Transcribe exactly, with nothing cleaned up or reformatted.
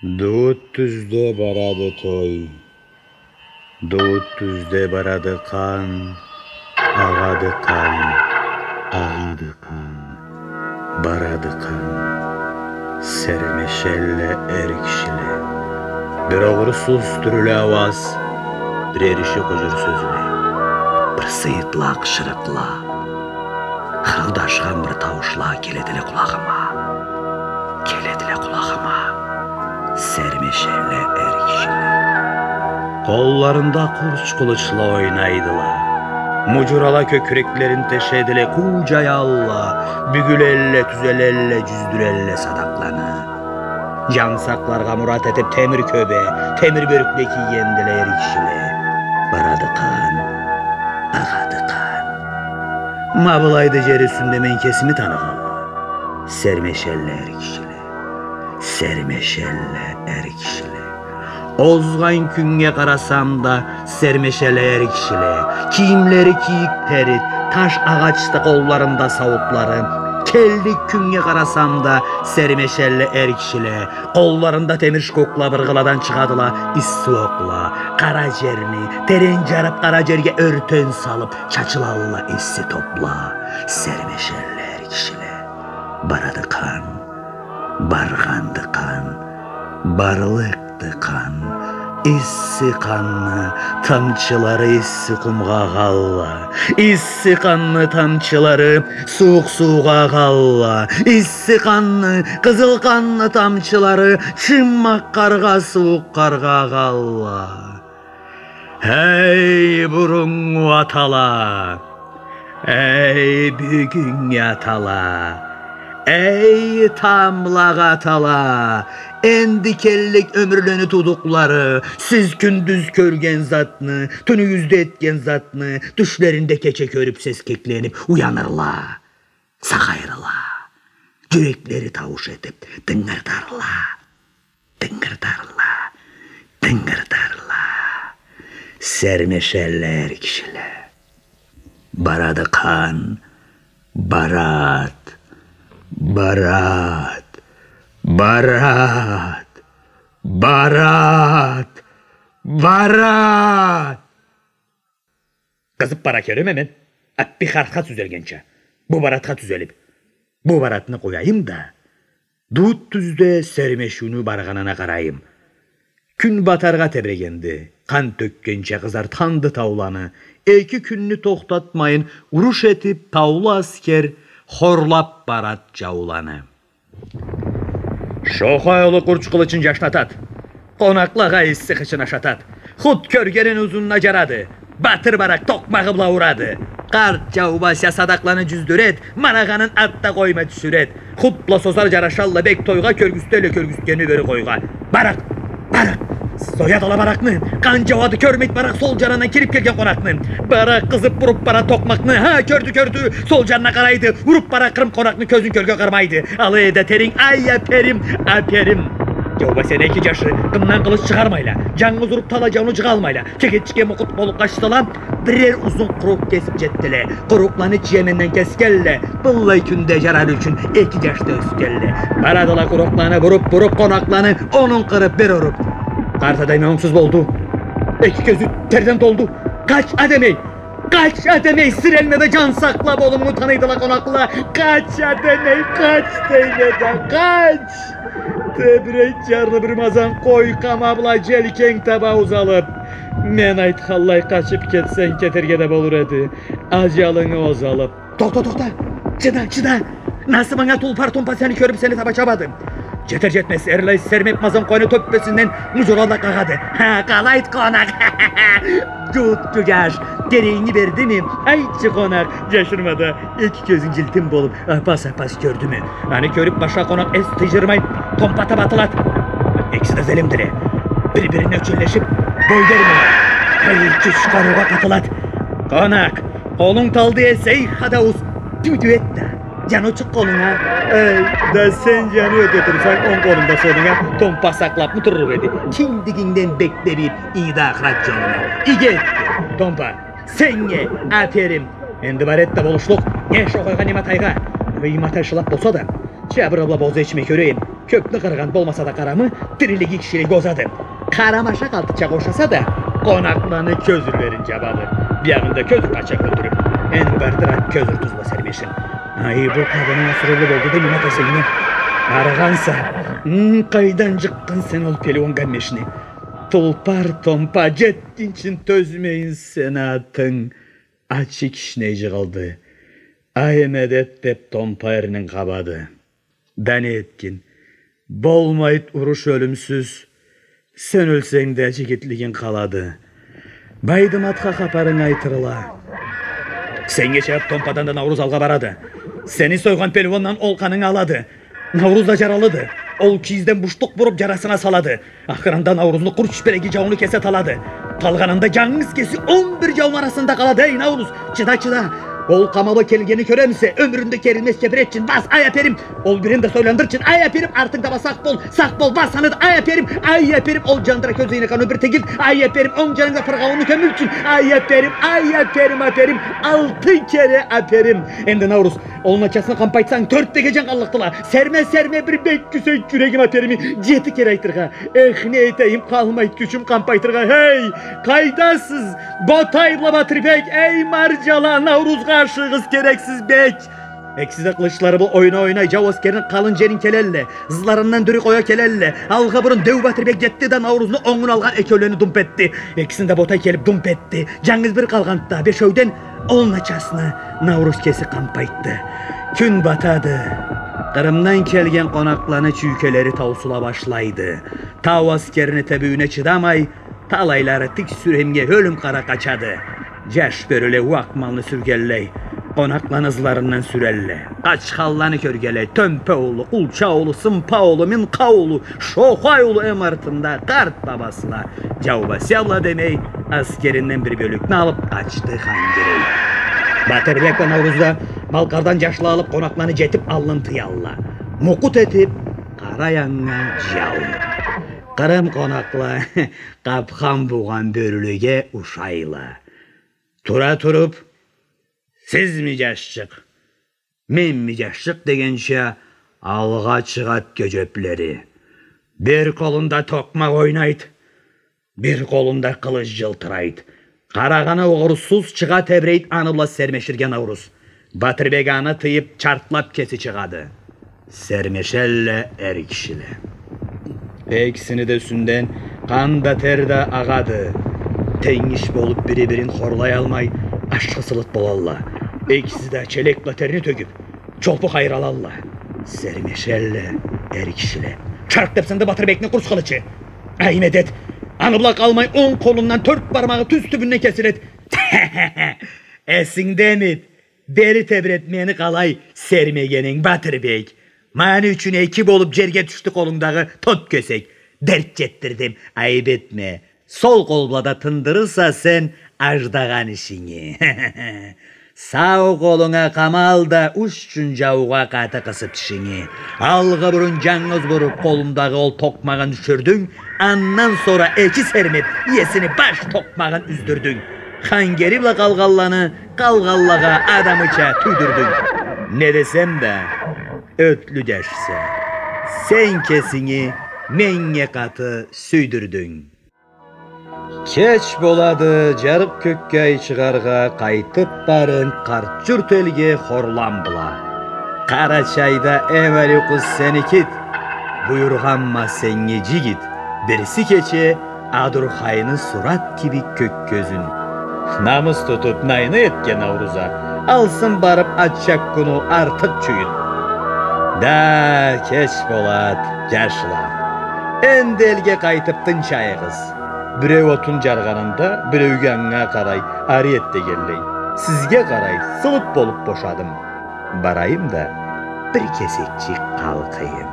Дуут тюзде барады той. Дуут тюзде барады къан, агъады къан, агъады къан, барады къан. Сермешелле эр кишиле. Бир огъурсуз тюрлю ауаз, бир эриши къужур сёзле, бир сыйытла, къычырыкъла, хырылдашхан бир тауушла келедиле къулагъыма. Келедиле къулагъыма. Сермешелле эр кишиле. Къолларында къурч къылычла ойнайдыла. Муджурала кёкюреклерин тешедиле, къуджаялла, бюгюлелле, тюзелелле, джюздюрелле садакъланы. Джан сакъларгъа мурат этип, темир кёбе, темир бёркле кийгендиле эр кишиле. Барады къан, агъады къан. Ма былайды джер юсюнде мен кесими таныгъанла. Сермешелле эр кишиле. Сермешелле эр кишиле. Озгъан кюннге къарасам да, сермешелле эр кишиле. Кийимлери кийик тери, таш агъачды къолларында сауутлары. Келлик кюннге къарасам да, сермешелле эр кишиле. Къолларында темир шкокла, быргъыладан чыгъадыла исси окъла. Къара джерни, терен джарып, къара джерге ёртен салып, чачылалла исси топла. Сермешелле эр кишиле. Барады къан, баргъанды къан, барлыкъды къан. Исси къанны тамчылары исси къумгъа агъалла. Исси къанны тамчылары сууукъ суугъа агъалла. Исси къанны, къызыл къанны тамчылары чыммакъ къаргъа, сууукъ къаргъа агъалла. Эй, буруннгу атала! Эй, бюгюннгю атала! Эй, тамблагъы атала! Энди келлик ёмюрлени туудукълары, сиз кюндюз кёрген затны, тюнюгюзде этген затны, тюшлеринде кече кёрюп, сескекленип уянырла. Сагъайырла. Джюреклери таууш этип тынгырдарла. Тынгырдарла. Тынгырдарла. Сермешелле эр кишиле. Барады къан. Барад. Барад. Барад. Барад. Барад. Къызып бара кёреме мен, аппи хартха тюзелгенча, бу барадха тюзелип, бу барадны къояйым да, дуут тюзде сермешиуню баргъанына къарайым. Кюн батаргъа тебрегенди, къан тёкгенча къызартханды тауланы, эки кюнню тохтатмайын уруш этип, таулу аскер хорлап барад джауланы. Шохай улу къурч къылычын джашнатад. Къонакълагъа исси хычын ашатад. Хут кёргенин узунуна джарады. Батыр баракъ токъмагъы бла урады. Къарт джаубас я садакъланы джюздюред, марагъанын ат да къоймай тюшюред. Хут бла созар джарашалла бек тойгъа, кёргюзтелле кёргюзтгенин бёрю къойгъа. Баракъ! Баракъ! Соядыла баракъны, къан джауады, кёрмейд баракъ сол джанындан кирип келген къонакъны. Баракъ къызып буруп бара токъмакъны, ха, кёрдю, кёрдю, сол джанына къарайды, уруп бара къырым къонакъны, кёзюн кёрге къармайды. Алай да теринг, ай, аперим, аперим. Джаубас яны эки джашы къындан къылыч чыгъармайла, джангыз уруп талай джауну джыгъалмайла. Чегетчикге мукъут болуп къачсала, бирер узун къурукъ кесип джетдиле. Къурукъланы Чиеменден кесгенле, быллай кюнде джарар ючюн эки джаш да ёсгенле. Барадыла къурукъланы буруп-буруп, къонакъланы онун къырып бир уруп. Къарт адеми онгсуз болду. Эки кёзю терден толду. Къач, адемей! Къач, адемей! Сирелме да, джан сакъла, болумну таныйдыла къонакъла. Къач, адемей, къач, дейме да, къач! Тебрейд джарлы бир мазан къой къама бла джелкенг таба узалып. Мен айтханлай къачып кетсенг, кетерге да болур эди аджалынгы озалып. Тохта, тохта! Чыда, чыда! Насыбынга, тулпар, Томпа сени кёрюп, сени таба чабады. Джетер-джетмез, эрлай сермеп, мазан къойну тёппесинден муджурала къагъады. Ха, къалайды, къонакъ? Джут, джуджаш, теренги бердими? Айтчы, къонакъ, джашырма да, эки кёзюнг джылтым болуп, апас-апас кёрдюмю? Аны кёрюп, башха къонакъ эс тыйдырмай, Томпа таба атылады. Экиси да зелимдиле. Бир-бирине ёчелешип, бой бермей, эй, кюч къарыугъа къатылады. Къонакъ, къолунг талды эсе, эй, хадауз, тю-тю эт да, джаны чыкъ къолунга. Эй, да сен джаны ёте турсанг, онг къолунг да солунга, Томпа сакълапмы турлукъ эди? Киндигингден бек тебип, ийди ахырат джолуна. Иги этди. Томпа, сеннге аперим. Энди бар эт да болушлукъ. Не шохайгъа, не матайгъа. Эй, матай шылап болса да, чабыр бла боза ичмей кёрейим. Кёпню къыргъан болмаса да къарамы, тирилиги кишилеге озады. Къарамаша къалтычакъ ошаса да, къонакъланы кёзюрлерин джабады. Биягъында кёзюр къачакъ ёлтюрюп, эм бардыра кёзюр тузла сермешин. Ай, бу къадынынг асырыллы болду да, минат эсенге арыгъанса. М, къайдан джыкъгъан сен ол пелеон гаммешни? Тулпар томпа, джетгинчин тёзмейин сени атынг. Ачы кишней джыгъылды. Ай, медет, деп, томпа эрнин къабады. Да не этгин? Болмайд уруш ёлюмсюз. Сен ёлсенг да, джигитлигинг къалады. Байдыматха хапарынг айтырыла. Сеннге чабып, томпадан да Науруз алгъа барады. Сени сойгъан пелеондан ол къанынг алады. Науруз да джаралыды. Ол кийизден буштукъ буруп, джарасына салады. Ахырында Наурузну къурт чипиреги джауну кесе талады. Талгъанында джангыз кеси он бир джауну арасында къалады. Эй, Науруз, чыда, чыда. Ол къамалы келгенни кёремисе, ёмюрюнгде керилмезча бир этчин, бас, ай, аперим. Ол бирин да сойландырчын, ай, аперим, артынгда ба сакъ бол, сакъ бол, бас, аны да, ай, аперим, ай, аперим. Ол джандыра кёзюнгден къаны бир тегилт, ай, аперим, онг джанынг да пыргъауунну кёмюлчюн, ай, аперим, ай, аперим, аперим, алты кере аперим. Энди, Науруз, ол начасны къампайтсанг, тёрт бегеджен къаллыкъдыла. Серме, серме, бир бек кюсейт джюрегим, аперими джети кере айтыргъа. Эх, не этейим, къалмайд кючюм къампайтыргъа. Эй, къайдасыз, Ботай бла Батырбек? Эй, марджала, Наурузгъа ашыгъыз, керексиз бек. Экиси да къылычлары бла ойнай-ойнай джау аскерини къалын джерин келелле, ызларындан дюрюй къоя келелле. Алгъа бурун деу Батырбек джетди да, Наурузну онгун алгъан экеулени думп этди. Экисин да Ботай келип думп этди. Джангыз бир къалгъанды да, бешеуден ол начасны Науруз кеси къампайтды. Кюн батады. Къырымдан келген къонакъланы чюйкелери таусула башлайды. Тау аскерини тебиуюне чыдамай, талайлары тик сюремге ёлюм къара къачады. Джаш бёрюле уакъ малны сюргенлей, къонакъланы ызларындан сюрелле. Къачханланы кёргенлей, Тёмпе улу, Къулча улу, Сымпа улу, Минкъа улу, Шохай улу, эм артында къарт бабасыла. Джау басабла демей, аскеринден бир бёлюкню алып, къачды Хангерей. Батырбек бла Науруз да Малкъардан джашла алып, къонакъланы джетип аллын тыялла. Мукъут этип, къара яннга джаула. Къырым къонакъла къапхан буугъан бёрюлеге ушайла. Тура туруп, «Сизми, джашчыкъ? Менми, джашчыкъ?» дегенча, алгъа чыгъад кёджеплери. Бир къолунда токъмакъ ойнайд, бир къолунда къылыч джылтырайд. Къарагъаны огъурсуз чыгъа тебрейд аны бла сермеширге Науруз. Батырбек аны тыйып, чартлап кеси чыгъады. Сермешелле эр кишиле. Экисини да юсюнден къан да, тер да агъады. Тенгиш болуп, бири-бирин хорлаялмай, ашхы сылыт болалла. Экиси да челек бла терни тёгюп, чопу хайралалла. Сермешелле эр кишиле. Чарт деп сынды Батырбекни къурт къылычы. Ай, медет! Аны бла къалмай, онг къолундан тёрт бармагъы тюз тюбюнден кесилед. Эсингдемид? Бери тебрет мени, къалай сермегенинг, Батырбек? Ма аны ючюн эки болуп джерге тюшдю къолунгдагъы тот кёсек. Дерт джетдирдим, айып этме. Сол къол бла да тындырырса сен аждагъан ишинги. Сау къолунга къамал да, уч джаугъа къаты къысып тишинги. Алгъа бурун джангыз буруп къолундагъы ол токъмагъын тюшюрдюнг, андан сора эки сермеп, иесини баш токъмагъын юздюрдюнг. Хангери бла къалгъанланы къалгъанлагъа адамыча тюйдюрдюнг. Не десем да, ётлю джашса, сен кесинги меннге къаты сюйдюрдюнг. Кеч болады, джарыкъ кёкге ай чыгъаргъа, къайтып барынг къарт джурт элге хорлам бла. Къарачайда эм ариу къыз сеникид, буюргъанма сеннге джигит, бирси кече Адурхайны сурат кибик кёк кёзюн. Намыс тутуп, найны этген Науруза, алсын барып ачакъ кюню артыкъ чюйюн. Да, кеч болад, джашла. Энди элге къайтып тынчайыгъыз. Биреу отун джаргъанында, биреу яннга къарай, ари эт дегенлей. Сизге къарай, сылыт болуп бошадым. Барайым да, бир кесекчик къалкъыйым.